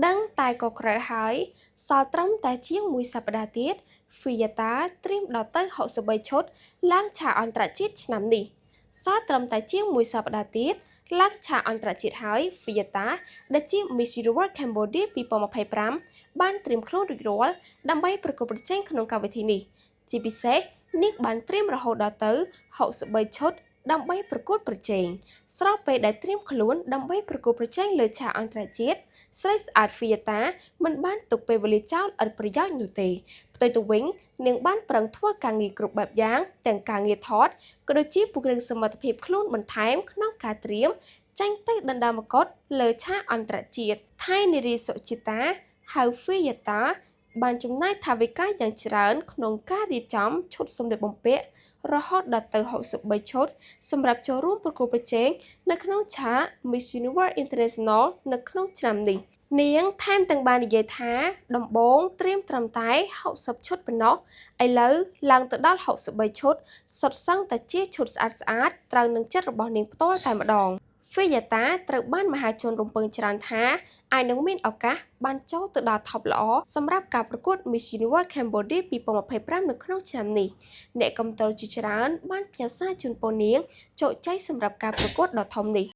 ដឹងតែក៏ក្រៅហើយ សល់ត្រឹមតែជាងមួយសប្តាហ៍ទៀត ហ្វីយ៉ាតាត្រៀមដល់ទៅ63ឈុតឡើងឆាកអន្តរជាតិឆ្នាំនេះសល់ត្រឹមតែជាងមួយសប្តាហ៍ទៀតឡើងឆាកអន្តរជាតិហើយហ្វីយ៉ាតាដែលជា Miss Universe Cambodia 2025បានត្រៀមខ្លួនរួចរាល់ដើម្បីប្រកួតប្រជែងក្នុងកម្មវិធីនេះ ជាពិសេសនាងបានត្រៀមរហូតដល់ទៅ63ឈុតដើម្បីប្រកួតប្រជែងស្របពេលដែលត្រៀមខ្លួនដើម្បីប្រកួតប្រជែងលើឆាកអន្តរជាតិស្រីស្អាតហ្វីយ៉ាតាមិនបានទុកពេលវេលាចោលឥតប្រយោជន៍នោះទេផ្ទុយទៅវិញនាងបានប្រឹងធ្វើការងារគ្រប់បែបយ៉ាងទាំងការងារថតក៏ដូចជាពង្រឹងសមត្ថភាពខ្លួនបន្ថែមក្នុងការត្រៀមចេញទៅដណ្ដើមមកុដលើឆាកអន្តរជាតិថៃនារីសុចិតាហៅហ្វីយ៉ាតា បានចំណាយថវិកាយ៉ាងច្រើនក្នុងការរៀបចំឈុតសម្លៀកបំពាក់រហូតដល់ទៅ63ឈុតសម្រាប់ចូលរួមប្រកួតប្រជែងនៅក្នុងឆាក Miss Universe International នៅក្នុងឆ្នាំនេះនាងថែមទាំងបាននិយាយថាដំបូងត្រៀមត្រឹមតែ60ឈុតប៉ុណ្ណោះឥឡូវឡើងទៅដល់63ឈុតសុទ្ធសឹងតែជាឈុតស្អាតស្អាតត្រូវនឹងចិត្តរបស់នាងផ្ទាល់តែម្ដងហ្វីយ៉ាតាត្រូវបានមហាជនរំពឹងច្រើនថាអាចនឹងមានឱកាសបានចូលទៅដល់ top ល្អសម្រាប់ការប្រកួត Miss Universe Cambodia 2025នៅក្នុងឆ្នាំនេះអ្នកគាំទ្រជាច្រើនបានផ្ញើសារជូនពរនាងជោគជ័យសម្រាប់ការប្រកួតដ៏ធំនេះ។